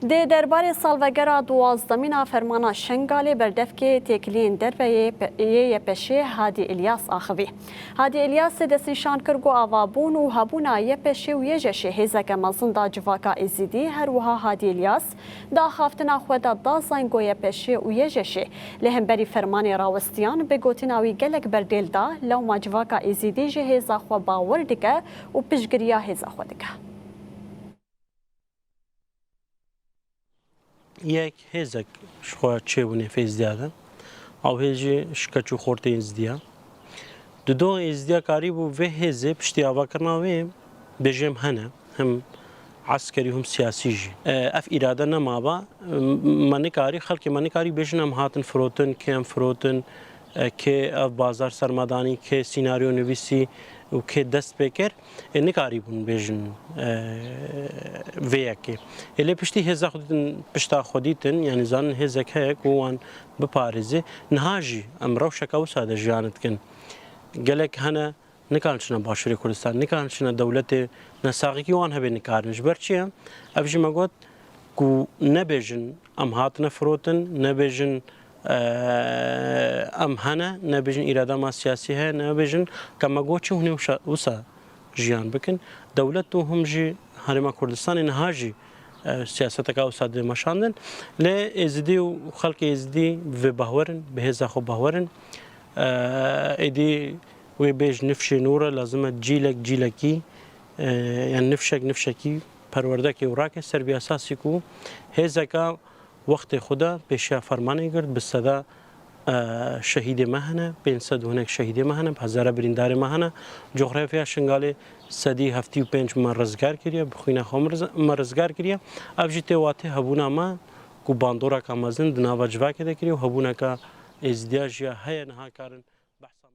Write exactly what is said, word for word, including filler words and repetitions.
Di derbarê salvegera duwazdemîn a fermana Şengalê berdevkê têkiliyên derve yê pe-, yê Y P Ş'ê Hadî Îlyas axivî. Hadî Îlyasê destnîşan kir ku avabûn û hebûna Y P Ş'ê û Y J Ş'ê hêzeke mezin da civaka Êzidî, her wiha Hadî Îlyas di axaftina xwe de da zango Y P Ş'ê û Y J Ş'ê li hemberî fermanê rawestiyan, bi gotina wî gelek berdêl da, lewma civaka Êzidî ji hêza xwe bawer dike û piştgiriya hêza xwe dike. Yek hêzek ji xwe çêbû nêfê Êzidiya de. Ew hêz jî ji keç û xortê Êzidiya. Dudo Êzidiya karîbû vê hêzê piştî avakirina wê bêjê em hene, him eskerî him siyasî jî. E, ev îrade nemaba, me nikarî, xelkê me nikarî bêjin em hatin firotin, kê em firotin, e, kê ev bazar sermadanî, kê sînaryo nivîsî û kê dest pê kir. Ê nikarîbûn bêjin, e, vê yekê. Ê lê piştî hêza xwe dîtin, pişta xwe dîtin, yanî zanin hêzek heye ku wan biparêze. Niha jî em rewşeka wisa de jiyan dikin. Gelek hene nikarin çine Başûrê Kurdistan, nikarin çine dewletê nesaxîkî wan hebe nikarin. Ji ber çi ye? Ev jî me got, ku nebêjin em hatine firotin, nebêjin, e, em hene, nebêjin îrada me siyasî heye, nebêjin ka me got çi hûn ê wisa, wisa jiyan bikin. Dewlet û him jî Herêma Kurdistanê niha jî, e, siyaseteka wisa dide meşandin. Lê Êzidî û xelkê Êzidî bi vê bahwer in, bi hêza xwe bahwer in. E, êdî wê bêj nifşê nû re lazim e cîlek cîlekî, e, yan nifşek nifşekî perwerdeke û rake ser vî esasî ku hêzeka wextê xwe de pêşiya fermanê girt, bi seda, e, şehîdê me hene, pênc sed û hinek şehîdê me hene, bi hezara birîndarê me hene. Cografya Şingalê sedî heftê û pênc me rizgar kiriye, bi xwîna xwe me riz-, me rizgar kiriye. Ev jî tê watê hebûna me ku bandoreka mezin di nava civakê de kiriye û hebûneka Êzidiya jî ya heye niha karin